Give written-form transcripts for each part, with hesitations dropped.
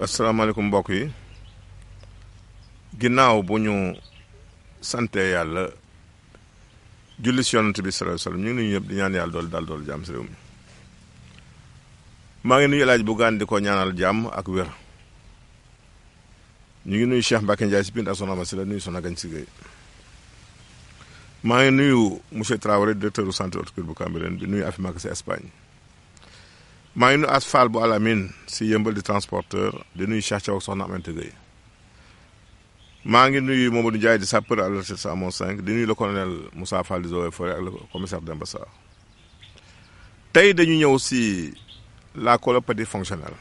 asalaamaaleykum mbokk yi ginnaaw bu ñu sante yàlla julli si yonent bi sallallahu alayhi wasallam ñu ngi nuyu ñëpp di ñaan yàlla dool jàmm si réew mi maa ngi nuyu El Hadj Bougane di ko ñaanal jàmm ak wér ñu ngi nuyu Cheikh Mbacke Ndiaye si biir ak Soxna Massi la nuyu Soxna Gagne si Gueye maa ngi nuyu monsieur Traoré directeur du centre horticole bu Cambérène bi nuyu Afimaka si Espagne maa ngi nuyu Asfal bu Alamine si yëmbal di transporteur di nuyu Cheikh Thiaw Soxna Amante Gueye maa ngi nuyu Mamadou Ndiaye di sapeur à la recherche Samon 5 di nuyu le colonel Moussa Fall di Eaux et Forêts ak le commissaire Demba Sarr tey dañu ñëw si la colopathie fonctionnelle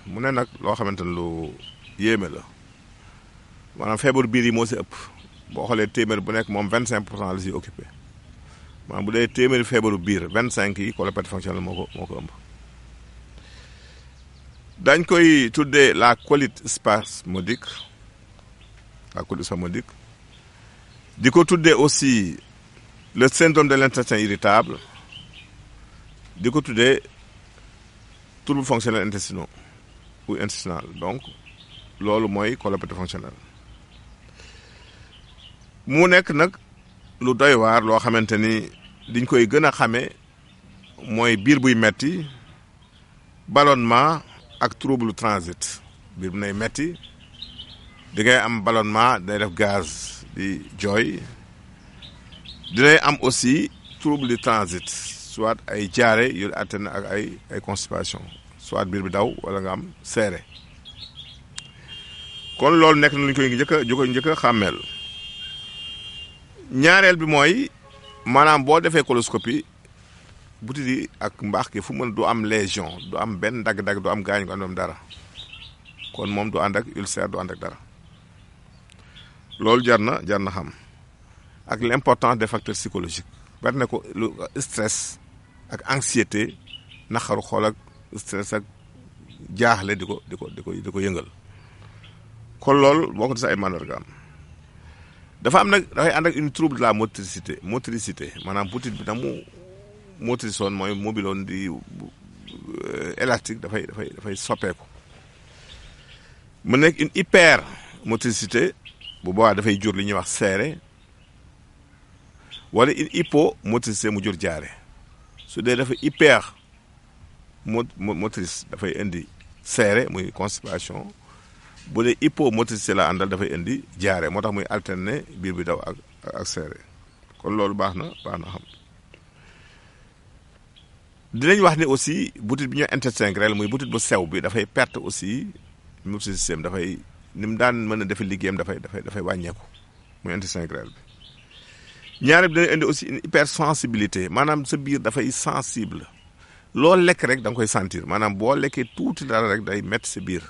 mu ne nag loo xamante ne lu yéeme la maanaam feebaru biir yi moo si ëpp boo xoolee téeméer bu nekk moom 25% la si occupé maanaam bu dee téeméeri feebaru biir 25 yi colopathie fonctionnelle moo ko ëmb. dañ koy tuddee la colite spasmodique di ko tuddee aussi le syndrome de l'intestin irritable di ko tuddee trouble fonctionnel intestinaux ou intestinal donc loolu mooy colopathie fonctionnelle mu nekk nag lu doy waar loo xamante ni diñ koy gën a xamee mooy biir buy metti ballonnement ak trouble transit biir bu nay metti di ngay am ballonnement day def gaz di jooy dinay am aussi trouble du transit soit ay jaare yu attene ak ay constipation soit biir bi daw wala nga am seere kon loolu nekk na lu ñu koy njëkk a xàmmeel ñaareel bi mooy maanaam boo defee coloscopie butit yi ak mbaax ki fu mën du am lésion du am benn dagg-dagg du am gaañ ko am dara kon moom du ànd ak ulcère du ànd ak dara loolu jar na xam ak l'importance des facteurs psychologiques bari na ko lu stress ak anxiété naqaru xool ak stress ak jaaxle di ko yëngal kon loolu boo ko di sa ay mandargaam dafa am nag dafay ànd ak une trouble de la motricité maanaam butit bi nag mu motricité mooy mobiloon di élastique dafay soppeeku mu nekk une hypermotricité bu boobaa dafay jur li ñuy wax seere wala une hypomotricité mu jur jaare su dee dafa motrice dafay indi seere muy constipation bu dee hypomotricité la àndal dafay indi jaare moo tax muy alterner biir bi daw ak seere kon loolu baax na xam dinañ wax ni aussi butit bi ñoo intestin grêle muy butit bu sew bi dafay perte aussi motricité dafay ni mu daan mën a defe liggéeyam dafay wàññeeku muy intestin grêle bi ñaari bi dina indi aussi une hypersensibilité maanaam sa biir dafay sensible loo lekk rek da nga koy sentir maanaam boo lekkee tuuti dara rek day métti sa biir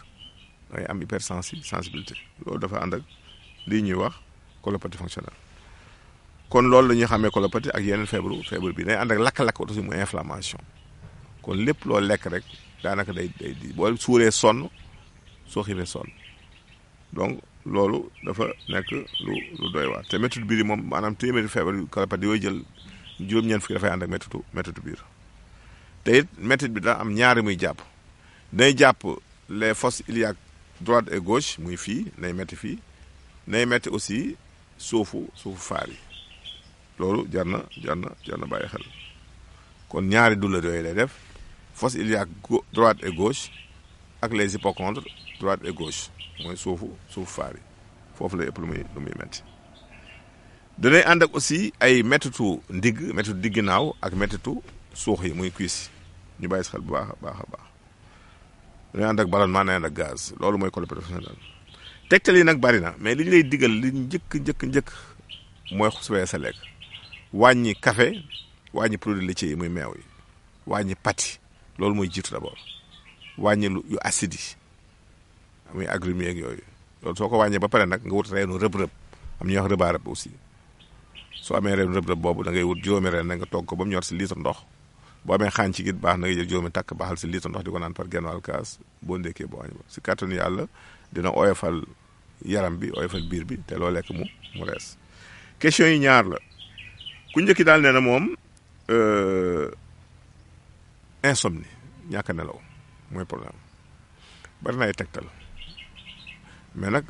da ngay am hypersensibilité loolu dafa ànd ak lii ñuy wax colopathie fonctionnelle kon loolu la ñuy xamee colopathie ak yeneen feebar bi day ànd ak lakk-lakk aussi mu inflammation kon lépp loo lekk rek daanaka day boo suuree sonn soo xiifee sonn donc loolu dafa nekk lu doy waar te méttitu biir yi moom maanaam téeméeri feebar yu colopathie yooyu jël juróom-ñeent fukki dafay ànd ak méttitu biir te it méttit bi daa am ñaari muy jàpp day jàpp les fosses iliaques droite et gauche muy fii nay métti fii nay métti aussi suufu faar yi loolu jar na bàyyi xel kon ñaari douleur yooyu lay def fosse iliaque droite et gauche ak les hypochondres droite et gauche mooy suufu faar yi foofu lay ëpp lu muy métti danay ànd ak aussi ay méttitu méttitu digginaaw ak méttitu suux yi muy cuisse ñu bàyyi si xel bu baax a baax danay ànd ak ballonnement danay ànd ak gaz loolu mooy colopathie fonctionnelle tegtal yi nag bari na mais li ñu lay digal li njëkk mooy suwee sa lekk wàññi café wàññi produits laitiers yi muy meew yi wàññi pâtes loolu mooy jiitu d'abord wàññi yu acide yi muy agrumes yeeg yooyu loolu soo ko wàññee ba pare nag nga wut reenu rëb-rëb am ñuy wax rëbaarab aussi soo amee reenu rëb-rëb boobu da ngay wut juróomi reen nag nga togg ko ba mu ñor si litre ndox boo amee xaañ ci git baax na nga jël juróomi takk baaxal si litre ndox di ko naan par genn wàll kaas boo ndékkee boo añ ba si kàttanu yàlla dina oyofal yaram bi oyofal biir bi te loo lekk mu rees question yi ñaar la ku njëkki daal nee na moom insomnie ñàkk a nelaw mooy problème bari na ay tegtal mais nag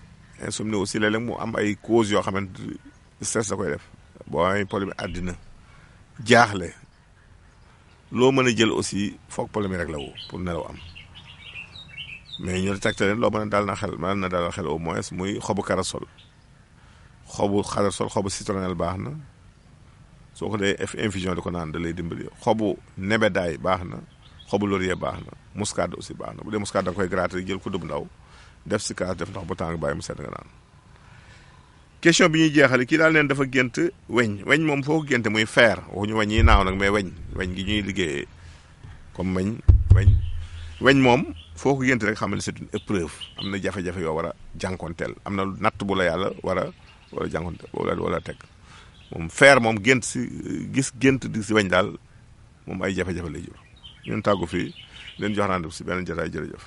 insomnie aussi léeg-léeg mu am ay causes yoo xamante stress da koy def boo amee problème àddina jaaxle loo mën a jël aussi foog problème yi rek la woo pour nelaw am mais ñu tegtal leen loo mën a daal na xel mën na daal xel au moins muy xobu karasol xobu citronnelle baax na soo ko dee infusion di ko naan da lay dimbali xobu nebedaay baax na xobu laurier baax na muscade aussi baax na bu dee muscade da nga koy gratter jël ko dëbb ndaw def si kaas def ndox bu tàng bàyyi mu sedd nga naan. question bi ñuy jeexale kii daal neen dafa gént weñ moom foo ko génte muy fer waxuñu weñ yi naaw nag mais weñ gi ñuy liggéeyee comme weñ moom foo ko génte rek xam ne c'est une épreuve am na jafe-jafe yoo war a jànkonteel am na natt bu la yàlla war a jànkonteel wala teg moom fer moom gént si gént di si weñ daal moom ay jafe-jafe lay jur. ñun tàggu fii leen jox rendez-vous si beneen jotaay jërëjëf.